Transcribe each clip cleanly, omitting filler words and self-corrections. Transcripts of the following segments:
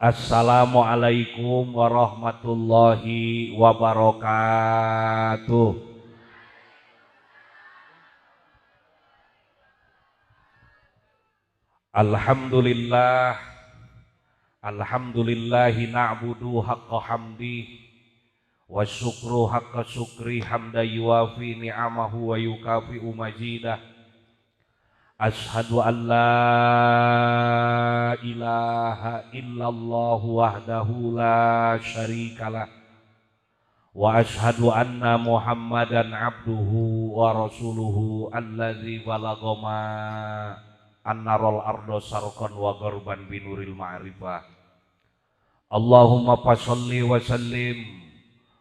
Assalamualaikum warahmatullahi wabarakatuh. Alhamdulillah, alhamdulillahi na'budu haqqa hamdi wa syukru haqqa syukri hamda yuwafi ni'amahu wa yukafi'u majidah. Ashhadu an la ilaha illallah wahdahu la syarikalah wa ashhadu anna Muhammadan abduhu wa rasuluhu allazi balagha ma annarol ardo sarqan wa gharban binuril ma'rifah. Allahumma fasholli wa sallim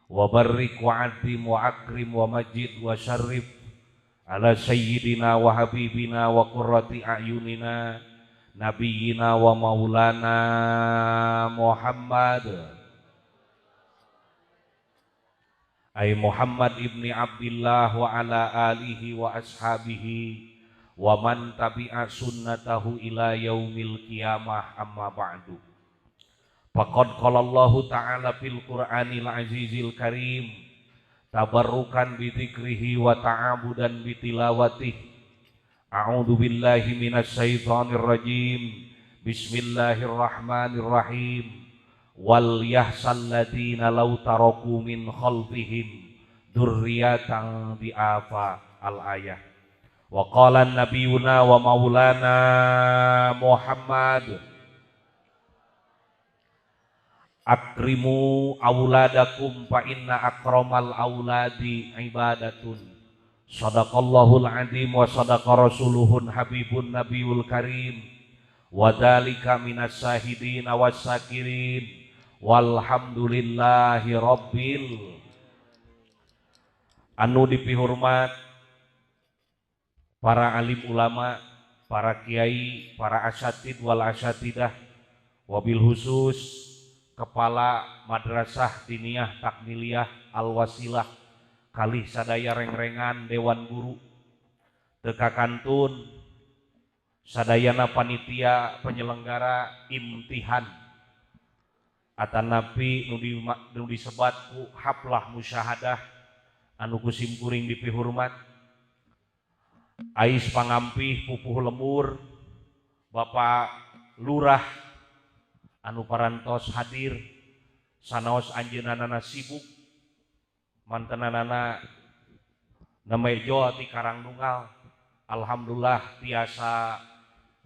wa barik wa azim wa akrim wa majid wa syarrif ala sayyidina wa habibina wa qurrati a'yunina nabiyina wa maulana Muhammad ay Muhammad ibni Abdillah wa ala alihi wa ashabihi wa man tabi'a sunnatahu ila yaumil qiyamah, amma ba'du. Faqad qala Allahu ta'ala fil Qur'anil azizil karim tabarrukan bi dzikrihi wa ta'abudan bi tilawatih. A'udzu billahi minasy syaithanir rajim. Bismillahirrahmanirrahim. Wal yahsal ladzina law taraku min khalfihim dzurriyyatan bi'afa al ayah. Wa qala nabiyuna wa maulana Muhammad akrimu auladakum fa inna akramal auladi ibadatun. Sadaqallahul azim wa sadaqa rasuluhun habibun nabiyul karim. Wa dzalika minas syahidin was syakirin. Walhamdulillahi rabbil. Anu dipihormat para alim ulama, para kiai, para asatid wal asatidah, wabil khusus Kepala Madrasah Diniyah Takmiliyah Al-Wasilah kalih sadaya rengrengan Dewan Guru teka kantun sadayana panitia penyelenggara imtihan atanapi nu disebat ku haflah musyahadah anu ku simkuring dipihormat ais pangampih pupuh lembur Bapak Lurah anu parantos hadir sanaos anjeunna sibuk mantenanana namejo ti Karangnunggal, alhamdulillah tiasa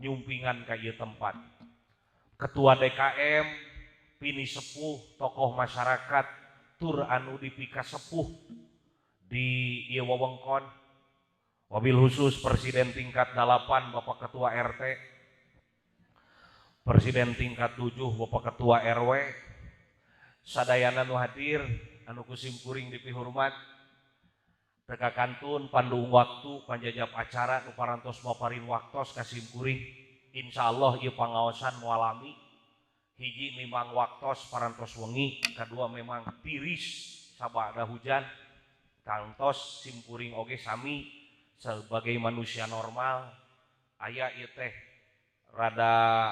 nyumpingan ka ieu tempat. Ketua DKM pini sepuh tokoh masyarakat tur anu dipika sepuh di ieu wewengkon, wabil khusus Presiden tingkat 8 Bapak Ketua RT, Presiden tingkat 7 Bapak Ketua RW, sadayana nu hadir anu ku simkuring dipihormat, teka kantun pandung waktu panjajap acara nu parantos maparin waktos ka simkuring, insyaallah ieu pangaosan moal lami, hiji memang waktos parantos wengi, kadua memang tiris sabada hujan, kantos simkuring oge sami sebagai manusia normal aya ieu teh rada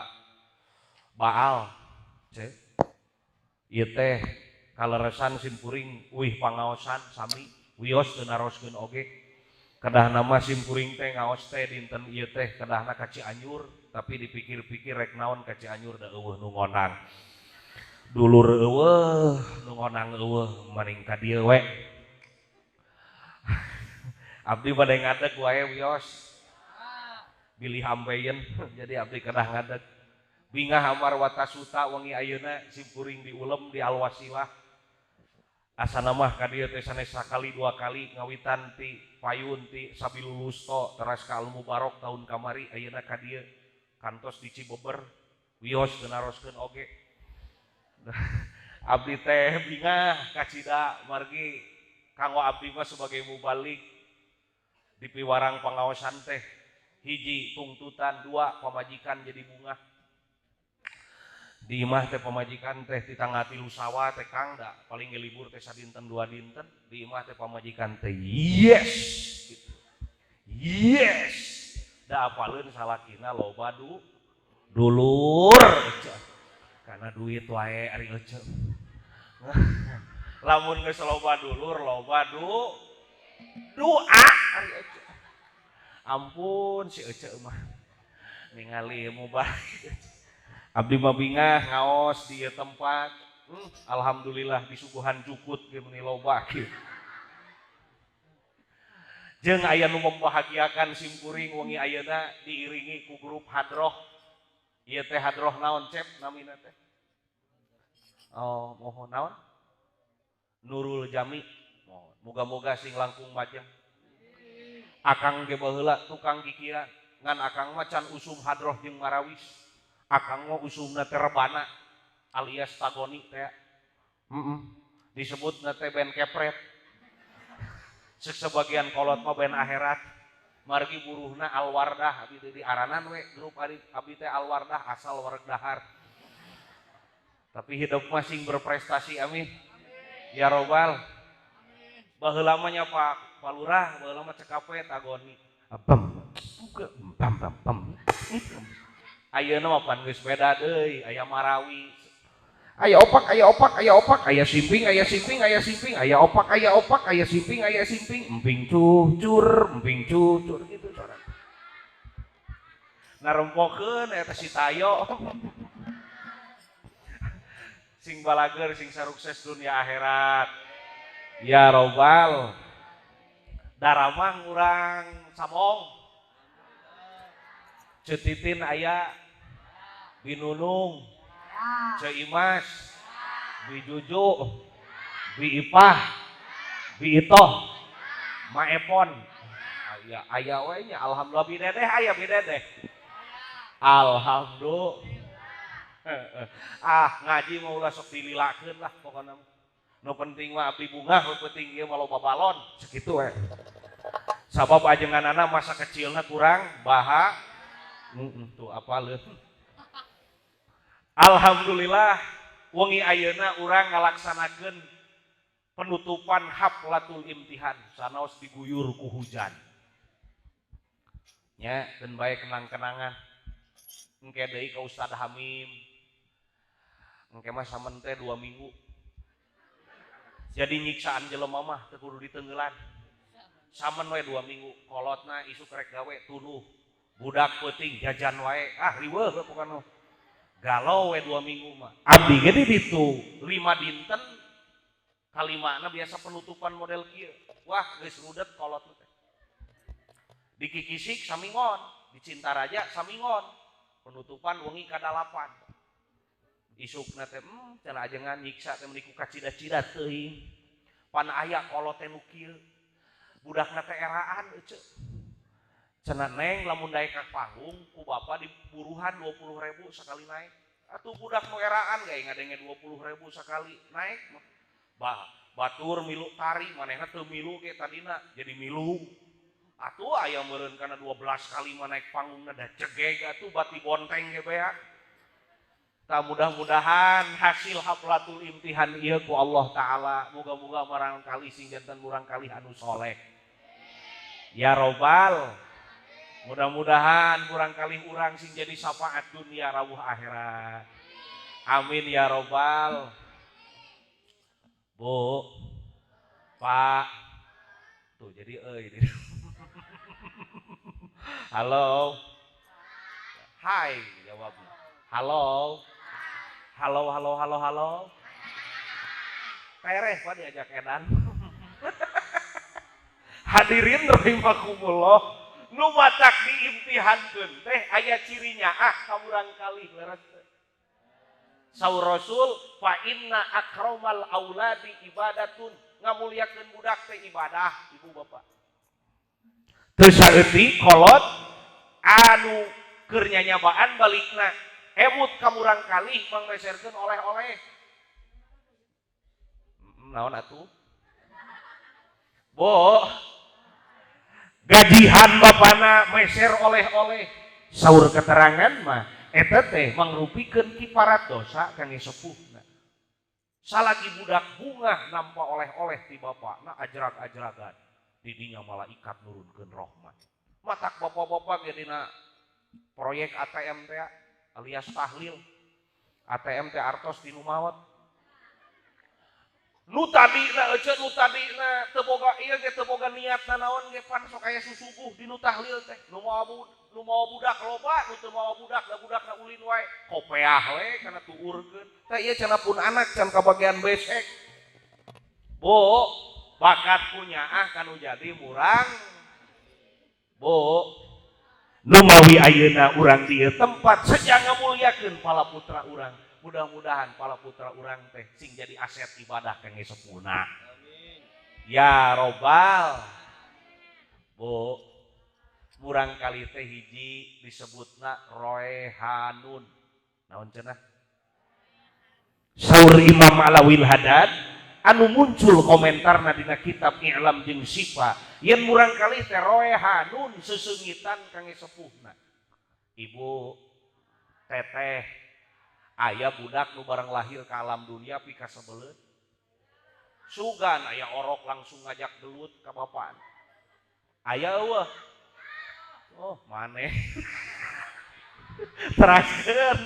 baal ieu teh kaleresan simkuring uih pangaosan sami wios teu naroskeun oge kedahna mah simkuring teh ngaos teh dinten ieu teh kedahna ka Cianjur, tapi dipikir-pikir rek naon ka Cianjur da eueuh nu ngonang dulur eueuh nu ngonang eueuh maning ka dieu we. Abdi bade ngadeg wae wios bilih ambeien jadi abdi kedah ngadeg. Bingah amar watasuta wengi ayeuna simkuring diulem di Al-Wasilah. Asana mah ka dieu teh sanes sakali dua kali ngawitan ti payun ti Sabilul Wusto teras ka Al Mubarok tahun kamari ayeuna ka dieu kantos di Cibeber wios teu naroskeun oge. Abdi teh bingah kacida margi kanggo abdi mah sebagai mubalik di piwarang pangaosan teh hiji tungtutan, dua pamajikan jadi bungah. Di imah teh pamajikan teh di tangga tilu sawah teh kang da paling ngelibur teh sadinten dua dinten, di imah teh pamajikan teh yes gitu. Yes da apaleun salakina loba dulur. Karena duit wae ari ece. Lamun geus loba dulur loba doa ari ece. Ampun si ece mah ningali mubah. Abdi mah bingah ngaos di ieu tempat. Alhamdulillah disuguhan jukut ge meuni loba kieu. Jeung aya nu membahagiakan simkuring wengi ayeuna diiringi ku grup hadroh. Ieu teh hadroh naon cep namina teh? Oh, mohon naon? Nurul Jami. Mohon. Moga-moga sing langkung majeng. Akang ge baheula tukang kikiran, ngan akang mah can usum hadroh jeung marawis. Akang mah usumna teh rebana alias tagoni teh. Disebutna teh band kepret. Sebagian kolot mah band akhirat. Margi buruhna Alwardah abdi teh di aranan we grup abdi teh Alwardah asal wareg dahar. Tapi hidup mah sing berprestasi amin. Ya robbal. Baheula mah nya Pak Lurah, baheula mah cekap we tagoni. Bam bam bam bam. Ayeuna mah pan geus beda deui, aya marawi. Aya opak, aya opak, aya opak, aya simping, aya simping, aya simping, aya opak, aya opak, aya simping, aya simping, emping cucur, emping cucur gitu coran. Narempokeun eta si Tayo. Sing balager sing sarukses dunia akhirat. Ya robbal. Daramang urang Samong. Cetitin aya Binunung. Ce Imas, Bi Juju, Bi Ipah, Bi Itoh, Maepon. Aya aya we nya alhamdulillah Bi Dedeh aya Bi Dedeh. Alhamdulillah. Ah ngaji mah ulah sok dililakeun lah pokona. Nu penting mah abdi bungah, nu penting ieu mah loba balon, sakitu we. Sabab ajenganana masa kecilna kurang baha. Tuh apaleun. Alhamdulillah wengi ayeuna urang ngalaksanakeun penutupan haflatul imtihan sanaos diguyur ku hujan. Nya keun bae kenang-kenangan. Engke deui ka Ustad Hamim. Engke mah samen teh 2 minggu. Jadi nyiksaan jelema mah teu kudu diteunggelan. Samen we 2 minggu kolotna isuk rek gawe tunuh. Budak peuting jajan wae. Ah riweuh we pokona. Galau we 2 minggu mah. Abdi ge di ditu 5 dinten kalimana biasa penutupan model kieu. Wah geus rudet kolot teh. Di Kikisik samingon, di Cintaraja samingon. Penutupan wengi ka 8. Isukna teh cenah ajengan nyiksa teh meuni ku kacida-cida teuing. Pan aya kolot teh nu kieu. Budakna teh eraan ece. Cenah neng lamun daek ka panggung ku bapa diburuhan 20.000 sekali naik. Atuh budak nu eraan gae ngadenge 20.000 sekali naik mah. Bah, batur milu tari manehna teu milu ge tadina jadi milu. Atuh aya meureun kana 12 kali mah naik panggungna da cegeg atuh bati bonteng ge beak. Tah mudah-mudahan hasil haflatul imtihan ieu ku Allah taala moga-moga marangkali sing janten murangkali anu soleh. Ya robbal. Mudah-mudahan murangkali urang sing jadi syafaat dunia rawuh akhirat. Amin ya robbal. Bu, Pak, tuh jadi euy. Halo. Hai jawabnya. Halo. Halo halo halo halo. Tereh Pak diajak edan. Hadirin rahimakumullah. Nu matak diimtihankeun teh aya cirinya ah ka murangkalih leres teh. Saur Rasul fa inna akramal auladi ibadatun, ngamuliakeun budak teh ibadah ibu bapak. Teu saeutik kolot anu keur nyanyabaan balikna emut ka murangkalih mangmeserkeun oleh-oleh. Naon atuh? Bo gajihan bapana meser oleh-oleh. Saur keterangan mah eta teh mangrupikeun kiparat dosa kangge sepuhna. Salagi budak bungah nampa oleh-oleh ti bapana ajrag-ajragan. Didinya malaikat nurunkeun rahmat. Matak bapak-bapak ge dina proyek ATM teh alias tahlil. ATM teh artos di nu maot. Nu tadina ece nu tadina teu boga ieu ge teu boga niat nanaon ge pan sok aya susuguh di nu tahlil teh. Nu mawa budak loba, nu teu mawa budak da budakna ulin wae. Kopeah we kana tuurkeun. Tah ieu cenah pun anak can kabagian besek. Bu, bakat punya ah kanu jadi murang. Bu, nu mawi ayeuna urang di ieu tempat sejak ngamulyakeun pala putra urang. Mudah-mudahan pala putra urang teh sing jadi aset ibadah kangge sepuhna. Amin. Ya robbal. Bu, murang kali teh hiji disebutna roehanun. Naon cenah? Saur Imam Alawil Hadad anu muncul komentarna dina kitab I'lam jeung Syifa yen murang kali teh roehanun seseungitan kangge sepuhna. Ibu, teteh, aya budak nu barang lahir ke alam dunia pika sebeleut. Sugan aya orok langsung ngajak gelut ka bapaan. Aya eueuh. Oh, maneh. Teraskeun.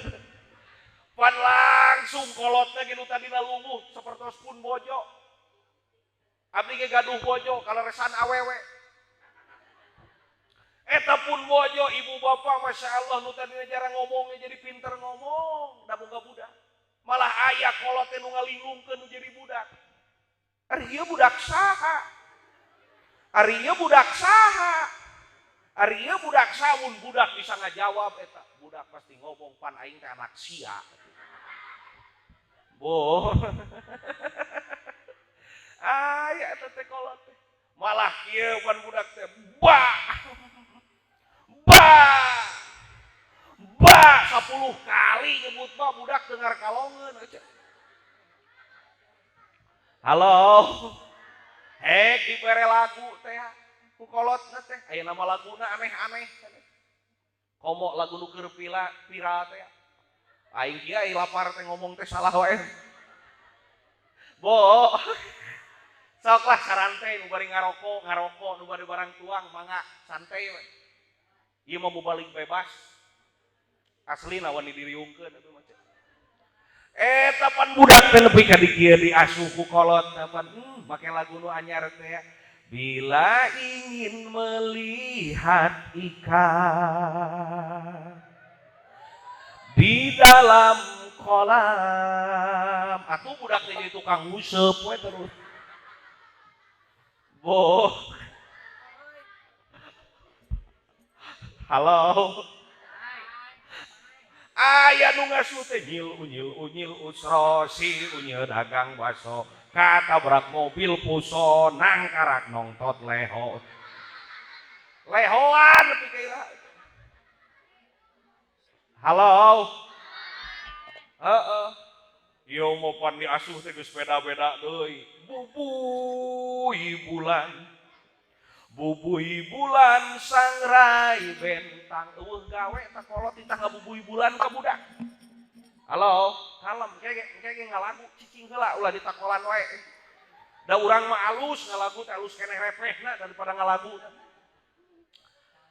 Pan langsung kolotna ge nu tadina lumuh sapertos pun bojo. Abdi ge gaduh bojo kaleresan awewe. Eta pun bojo ibu bapak masya Allah nu tadina jarang ngomongnya jadi pinter ngomong da boga budak. Malah aya kolot nu ngalinglungkeun nu jadi budak. Ari ieu budak saha? Ari ieu budak saha? Ari ieu budak saha mun budak bisa ngajawab eta. Budak pasti ngomong pan aing teh anak sia. Bo. Aya eta teh kolot teh. Malah kieu pan budak teh ba. Ba. Ba 10 kali nyebut ba budak dengar kalongeun aja. Halo. Hek dibere lagu teh ku kolotna teh aya nama laguna aneh-aneh. Komo lagu nu keur viral teh. Aing kieu lapar teh ngomong teh salah wae. Bo. Sok lah sarantai nu bari ngarokok, ngarokok nu bari barang tuang mangga santai we. Ieu mah balik bebas. Aslina wani diriungkeun atuh mah. Eta pan budak teh nepi ka dikieu diasuh ku kolot pan make lagu nu anyar teh. Bila ingin melihat ikan di dalam kolam, atuh budak teh jadi tukang nguseup we terus. Bo. Halo. Aya nu ngasuh teh nyil unyil unyil usrosi unyil dagang baso katabrak mobil puso nangkarak nongtot leho. Lehoan nepi ka ira. Halo. Heeh. Ieu mah pan diasuh teh geus beda-beda deui. Bubui bulan. Bubui bulan sangrai bentang eueuh gawe tah kolot titah ngabubui bulan ka budak. Halo, kalem kege ngalagu cicing heula ulah ditakolan wae. Da urang mah alus ngalagu teh alus keneh repehna daripada ngalagu.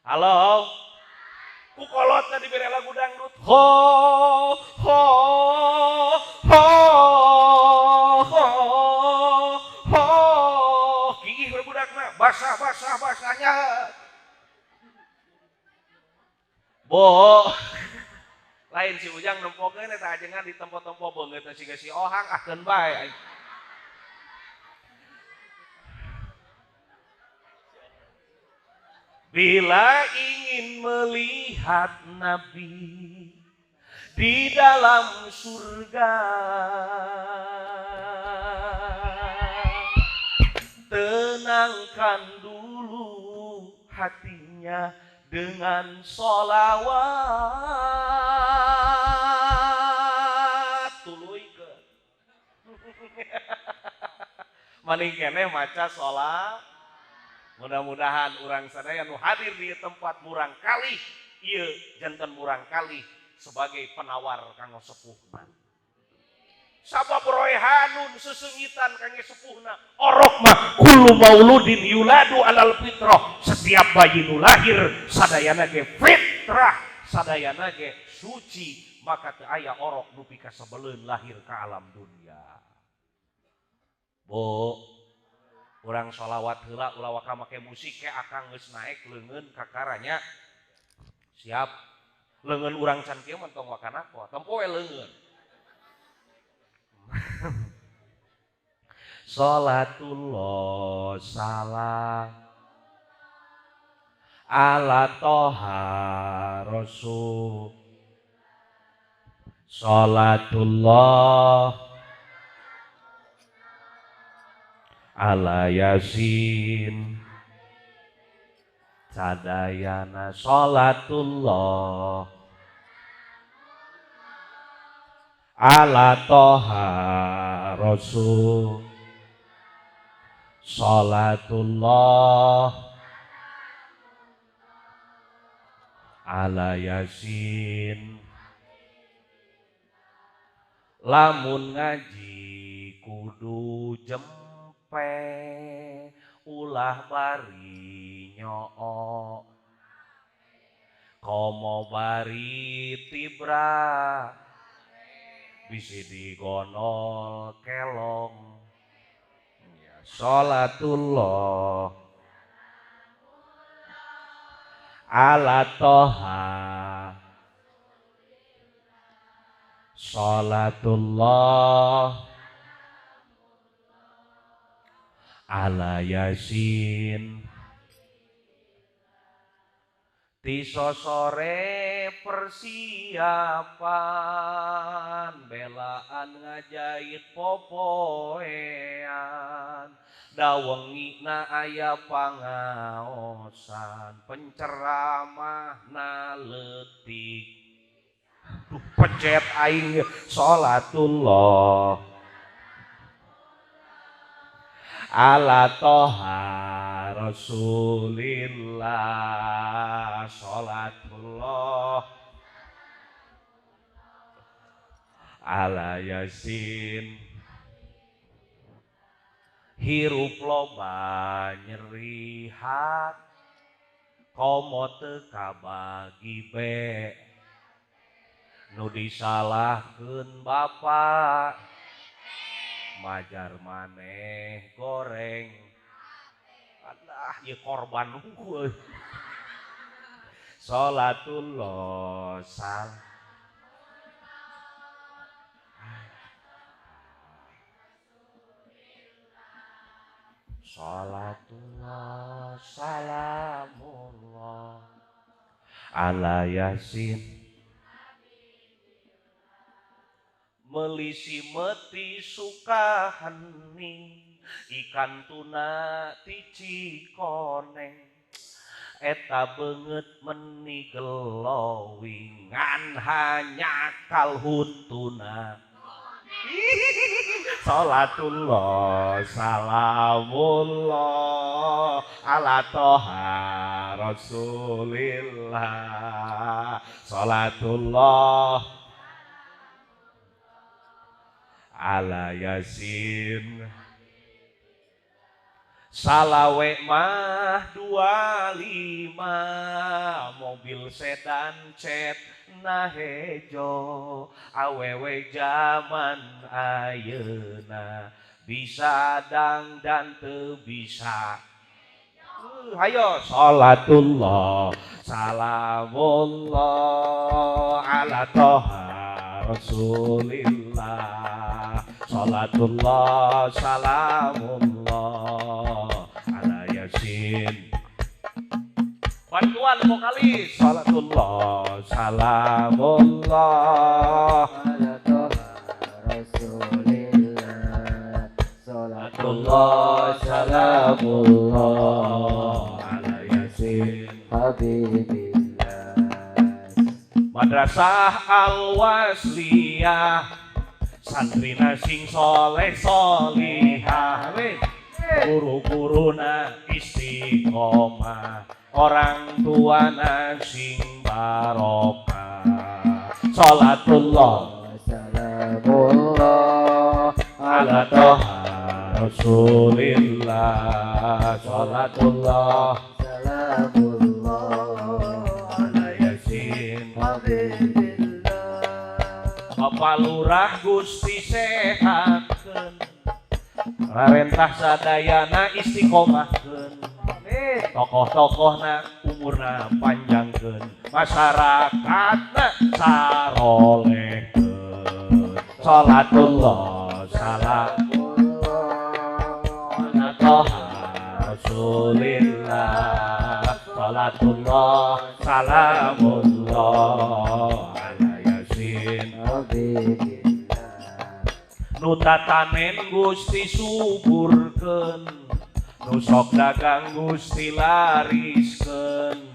Halo. Ku kolotna dibere lagu dangdut. Ho ho ho ho ho. Gigih we budakna basah basah basahnya. Bo. Lain si Ujang nempokeun eta ajengan di tempo-tempo beungeut siga si Ohang ah keun bae. Bila ingin melihat Nabi di dalam surga, tenangkan dulu hatinya dengan sholawat. Tuluykeun. Maning keneh maca sholawat. Mudah-mudahan urang sadaya nu hadir di tempat murang kalih ieu janten murang kalih sebagai penawar kanggo sepuhna. Sabab roehanun sesengitan kangge sepuhna. Orok mah kullu mauludin yuladu alal fitrah. Setiap bayi nu lahir sadayana ge fitrah, sadayana ge suci. maka teu aya orok nu pikasebeleun lahir ka alam dunia. Bu, urang sholawat heula ulah waka make musik ke akang geus naek leungeun kakaranya. Siap. Leungeun urang can kieu mah tong waka nako, tempo we leungeun. Salatullah salam ala toha rasul. Salatullah ala yasin sadayana. Salatullah ala toha rasul. Salatullah ala yasin. Lamun ngaji kudu jempe ulah bari nyoo komo bari tibra bisi digonol kelong. Salatullah ala toha. Salatullah ala yasin. Tiso sore persiapan belaan ngajait popoean dawengi na aya pangaosan penceramah na leutik. Duh pencet aing. Salatullah ala toha rasulillah. Salatullah ala yasin. Hirup loba nyeri hati komo teu kabagi be nu disalahkeun bapa majar maneh goreng. Alah ieu korban hungkul. Salatullah sal salatullah salamullah ala yasin. Melisi meti suka hening ikan tuna ti Cikoneng eta beungeut meni glowing ngan hanya kalhuntuna. Salatullah salamullah ala toha rasulillah. Salatullah ala yasin. Salawe mah 25 mobil sedan cet na hejo awewe jaman ayeuna bisa dangdan teu bisa. Hayo salatullah salamullah ala toha rasulillah. Salatullah salamullah ala yasin. Bantuan vokalis. Salatullah salamullah ala toha rasulillah. Salatullah salamullah ala yasin habibillah. Madrasah Al-Wasliyah santrina sing soleh solihah, guru-guruna istiqomah, orang tuana sing barokah. Salatullah salamullah ala toha rasulillah. Salatullah salamullah ala yasin habibillah. Bapak Lurah Gusti sehatkeun, parentah sadayana istiqomahkeun, tokoh-tokohna umurna panjangkeun, masyarakatna sarolehkeun. Salatullah salamullah ala Toha Rasulillah, salatullah salamullah ala Yasin. Nu tatanen Gusti suburkeun, nu sok dagang Gusti lariskeun,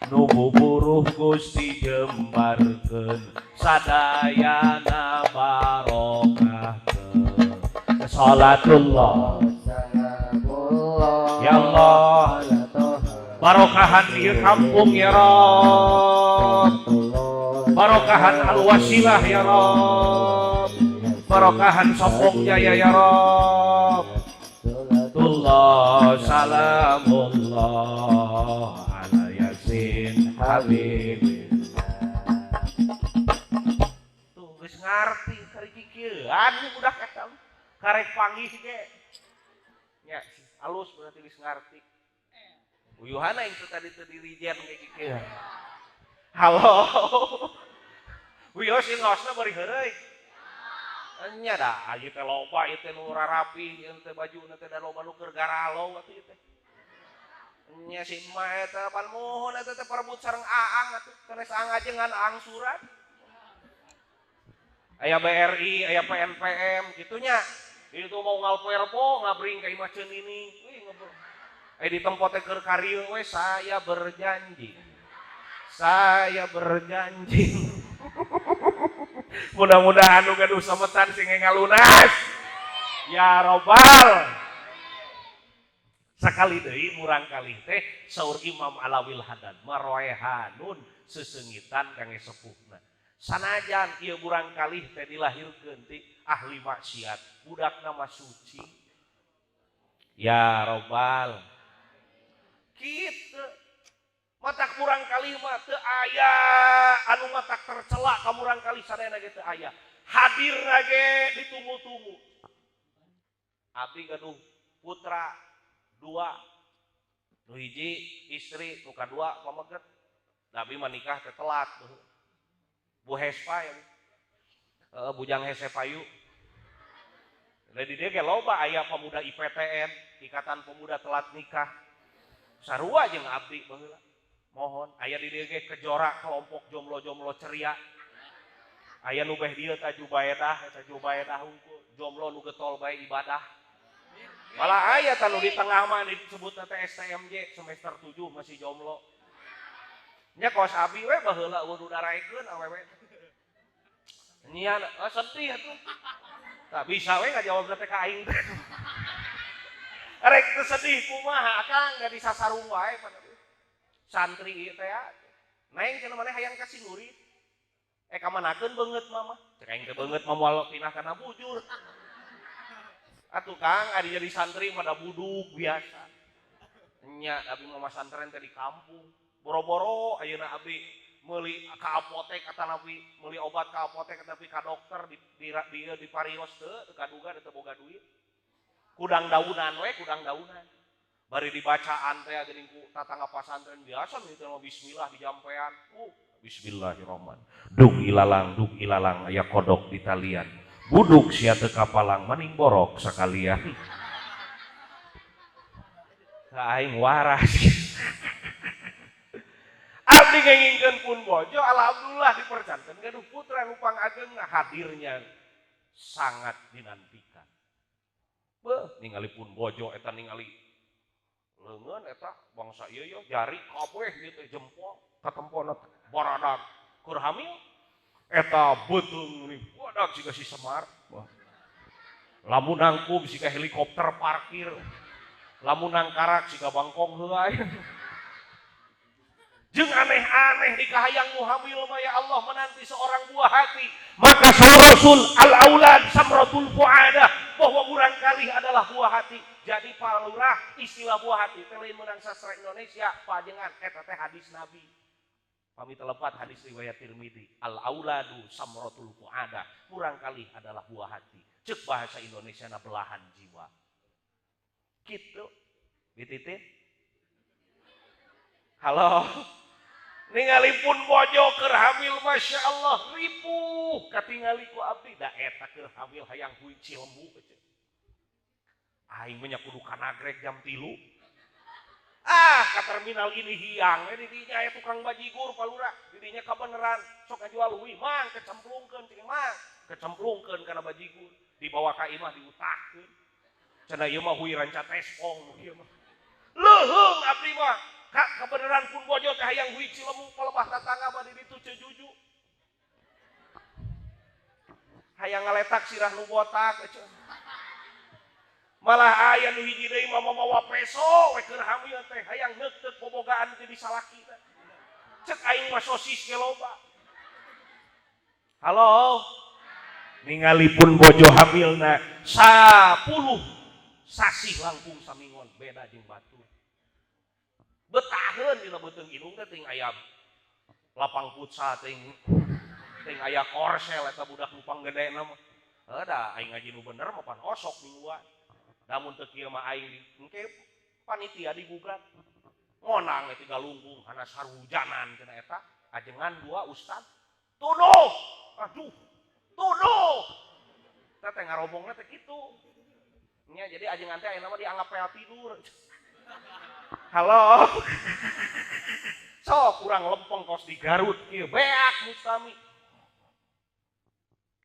nu buburuh Gusti jembarkeun, sadayana barokahkeun. Salatullah ya Allah, barokahan ieu kampung ya Rob, barokahan Al-Wasilah ya Rob, barokahan Sopong Jaya ya Rob. Tullah salamullah ala Yasin habibillah. Tuh geus ngarti karek kieuan budak eta karek panggih ge nya alus, berarti geus ngarti. Uyuhana itu tadi teu dirijen kayak kieu. Halo. Wios ingosna bari heureuy. Nya da ieu teh loba ieu teh nu rarapi ieu teh bajuna teh da loba nu keur garalo atuh ieu teh. Nya si emak eta pan muhun eta teh parebut sareng aang atuh, sanes aang ajengan aang surat. Aya BRI, aya PNPM kitu nya. Itu mau ngalperpo ngabring ka imah Ceunini. Wih ngobrol. Di tempat teh keur karieu we saya berjanji. Saya berjanji. Mudah-mudahan nu gaduh sametan sing ngalunas. Ya robbal. Sakali deui murang kali teh saur Imam Alawil Haddad maroehanun sesengitan kangge sepuhna. Sanajan ieu murang kali teh dilahirkeun ti ahli maksiat, budakna mah suci. Ya robbal. Kitu matak murang kali mah teu aya anu matak tercela ka murang kali sadayana ge teu aya. Hadirna ge ditunggu-tunggu. Abdi gaduh putra dua, nu hiji istri, nu kadua pameget. Da abdi mah nikah teh telat. Bu Hespa ya. Bujang hese payu. Da di dieu ge loba aya pemuda IPTN, Ikatan Pemuda Telat Nikah. Sarua jeung abdi baheula. Mohon aya di dieu ge Kejora kelompok jomblo-jomblo ceria. Aya nu beh dieu ta Jubaedah, eta Jubaedah hungkul, jomblo nu getol bae ibadah. Malah aya ta nu di tengah mah disebutna teh STMJ semester 7 masih jomblo. Nya kos abi we baheula eueuh nu daraekeun awewe. Nyian sedih atuh. Tak bisa we ngajawabna teh ka aing teh. Rek teu sedih kumaha akang da disasarung wae santri ieu teh. Neng cenah maneh hayang ka Sinduri. Kamanakeun beungeut mama? Cek aing teh beungeut mah moal pinah kana bujur. Atuh Kang, ari jadi santri mah da buduk biasa. Nya abi mah masantren teh di kampung. Boro-boro ayeuna abi meuli ka apotek atanapi meuli obat ka apotek atanapi ka dokter di parios teu teu kaduga teu boga duit. Kudang daunan we, kudang daunan. Bari dibacaan teh geuning ku tatangga pasantren biasa mah mah bismillah dijampean. Bismillahirrahmanirrahim. Duk ilalang aya kodok di talian. Buduk sia teu kapalang maning borok sakalian. Ka aing waras. Abdi ngengingkeun pun bojo, alhamdulillah dipercanten gaduh putra nu pangageng, hadirnya sangat dinantikan. Beuh, ningali pun bojo eta ningali leungeun eta bangsa ieu yo jari kabeh ieu teh jempol katempona baradak keur hamil eta beuteung ni badak siga si Semar. Wah. Lamun nangkub siga helikopter parkir, lamun nangkarak siga bangkong heulai. Jeung aneh-aneh di kahayang nu hamil mah ya Allah menanti seorang buah hati. Maka Rasul al-aulad samratul fuadah, bahwa murang kali adalah buah hati. Jadi Pak Lurah, istilah buah hati teh lain meunang sastra Indonesia, pajengan eta teh hadis Nabi. Pami telepat hadis riwayat Tirmidzi, al auladu samratul fuada, kurang kali adalah buah hati. Cek bahasa Indonesia na belahan jiwa. Gitu. Bititin. Halo. Ningali pun bojo keur hamil Masya Allah ripuh katingali ku abdi da eta keur hamil hayang hui cilembu. Aing mah nya kudu kanagrek jam 3. Ah, ka terminal ini hiang, di dinya aya tukang bajigur palura, di dinya kabeneran sok ngajual hui mang kecemplungkeun cing mang, kecemplungkeun kana bajigur, dibawa ka imah diutahkeun. Cenah ieu mah hui ranca tespong ieu mah. Leuheung abdi mah, ka kabeneran pun bojo teh hayang hui cilemu palebah tatangga mah di ditu Ceu Juju. Hayang ngaletak sirah nu botak cenah. Malah aya nu hiji deui mah mawa peso we keur hamil teh hayang neukteuk bobogaan teh disalaki teh. Cek aing mah sosis ge loba. Halo. Ningali pun bojo hamilna 10 sasih langkung samingon beda jeung batur. Betaheun dina beuteung indung teh ting aya lapang futsal ting aya korsel eta budak nu panggedena mah. Heuh da aing ngaji nu bener mah pan osok mingguan. Namun teu kieu mah aing engke panitia digugat. Ngonang we tiga lunggung kana sarujanan cenah eta ajengan dua ustad. Tuduh. Aduh. Tuduh. Teh teh ngarobongna teh kitu. Nya jadi ajengan teh ayeuna mah dianggap pel tidur. Halo. Sok kurang lempeng kos di Garut kieu beak mustami.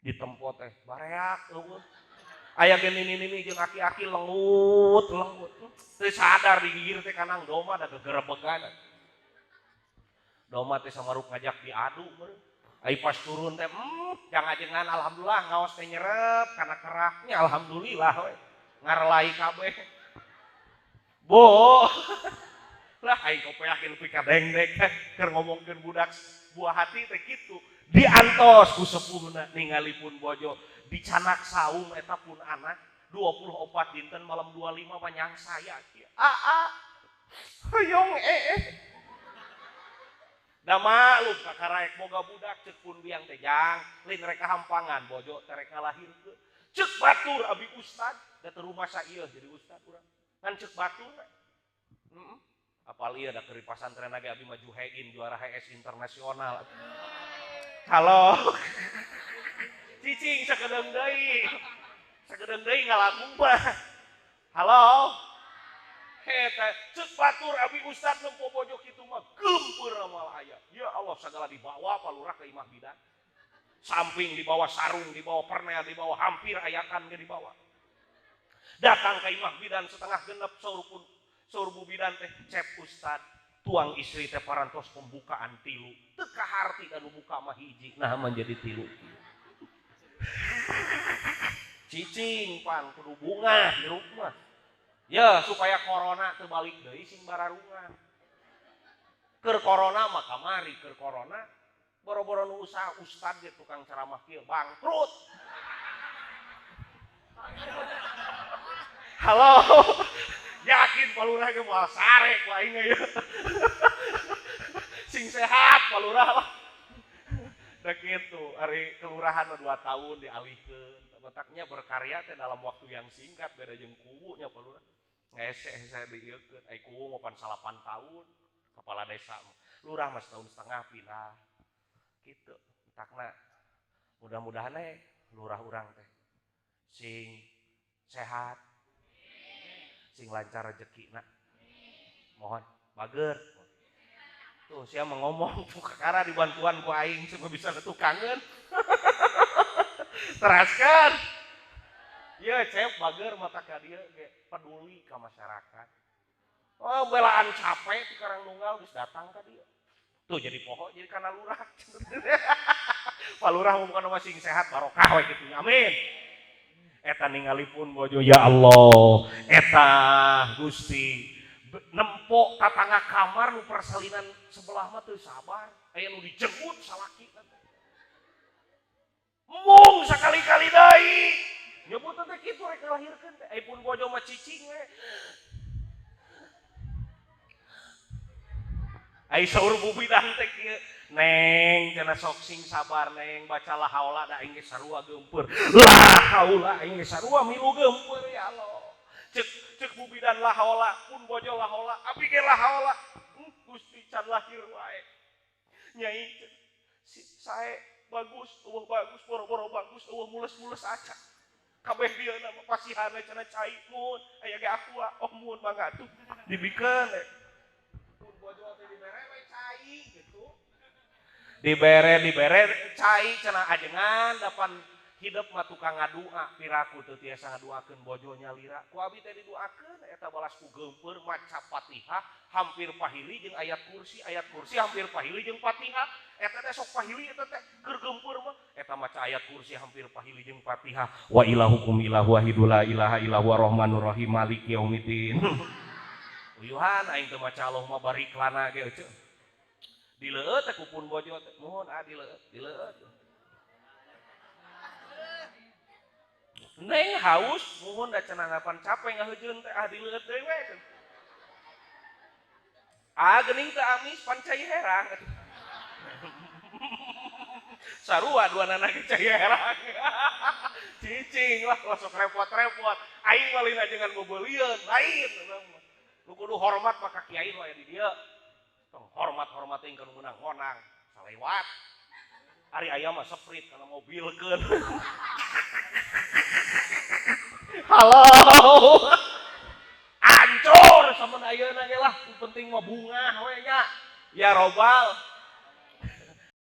Ditempo teh bareak eueuh. Aya ge nini-nini jeung aki-aki lengut lengut. Teu sadar digigir teh kanang doma da gegerebegan. Doma teh samaruk ngajak diadu meureun. Ai pas turun teh jangan-jangan alhamdulillah ngaos teh nyerep kana keraknya alhamdulillah we. Ngarelai kabeh. Bo. Lah aing kopeakeun nepi ka dengdek teh keur ngomongkeun budak buah hati teh kitu. Diantos ku sepuhna ningali pun bojo dicanak saung eta pun anak 24 dinten malam 25 mah saya kieu. Aa hoyong ee. Da maklum kakaraek boga budak cek pun biang teh jang lain rek hampangan bojo teh rek ngalahirkeun. Cek batur abi ustad da teu rumasa ieu jadi ustad urang. Ngan cek batur we. Heeh. Apal ieu da keur di pasantren ge abi mah juhein juara HS internasional. Halo. Cicing sakedeung deui. Sakedeung deui ngalagu mah. Halo. Eta cek batur abi ustad nempo bojo kitu mah geumpeur moal aya. Ya Allah sagala dibawa palurah ka imah bidan. Samping dibawa sarung, dibawa pernel, dibawa hampir ayakan ge dibawa. Datang ka imah bidan setengah genep saur pun saur bu bidan teh cep ustad tuang istri teh parantos pembukaan tilu. Teu kaharti anu buka mah hiji nah menjadi tilu. Cicing pan kudu bungah hirup mah. Ya supaya corona teu balik deui sing bararungan. Keur corona mah kamari keur corona boro-boro nu usaha ustad ge tukang ceramah kieu bangkrut. Halo. Yakin palurah ge moal sare ku aing ieu. Sing sehat palurah lah. Da kitu ari kelurahan 2 tahun dialihkeun. Otaknya berkarya teh dalam waktu yang singkat beda jeung kuwu nya palurah. Ngese-hese diieukeun ai kuwu mah pan 8 tahun kepala desa mah. Lurah mah setahun setengah pindah. Kitu. Entakna mudah-mudahan we lurah urang teh sing sehat, sing lancar rezekina. Mohon bager. Tuh sia mah ngomong tuh kakara dibantuan ku aing semua bisa tukangeun. Teraskan. Ya cep bager mata ka dieu ge peduli ka masyarakat. Oh belaan capek di Karangnunggal geus datang ka dieu. Tuh jadi poho jadi kana lurah. Pak lurah bukan mah sing sehat barokah we kitu. Amin. Eta ningali pun bojo ya Allah, eta Gusti nempo tatangga kamar nu persalinan sebelah mah teu sabar, aya nu dijenggut salaki. Mung sakali-kali deui. Nyebut teh kitu rek ngalahirkeun teh, ai pun bojo mah cicing we. Ai saur bu bidan teh kieu, Neng cenah sok sing sabar neng, baca la haula da aing ge sarua geumpeur. La haula aing ge sarua milu geumpeur ya Allah. Cek cek bu bidan la haula, pun bojo la haula, abi ge la haula. Gusti can lahir wae. Nyai si sae bagus, eueuh bagus, boro-boro bagus, eueuh mules-mules aca. Kabeh dieu na mah pasihan we cenah cai mun aya ge aqua, oh mun mangga atuh dibikeun we. Pun bojo teh dibere we cai gitu. Dibere cai cenah ajengan dapan hidup mah tukang ngadua piraku teu tiasa ngaduakeun bojo nyalira. Ku abi teh diduakeun eta balas ku geumpeur maca Fatihah hampir pahili jeung ayat kursi hampir pahili jeung Fatihah. Eta teh sok pahili eta teh keur geumpeur mah eta maca ayat kursi hampir pahili jeung Fatihah. Wa ilahukum ilahu wahidul la ilaha illa huwa rahmanur rahim maliki yaumiddin. Uyuhan aing teu maca Allahumma barik lana ge eueuh. Dileueut teh ku pun bojo teh muhun ah dileueut dileueut. Neng haus muhun da cenah ngapan capek ngaheujeun teh ah dileueut deui we. Ah geuning teu amis pan cai herang. Sarua duanana ge cai herang. Cicing lah sok repot-repot. Aing mah lain ajengan beubeulieun lain. Nu kudu hormat mah ka kiai nu aya di dieu. Tong hormat-hormat teuing ka nu meunang ngonang salewat. Ari aya mah seprit kana mobilkeun. Halo. Ancur samen ayeuna ge lah, nu penting mah bungah we nya. Ya robbal.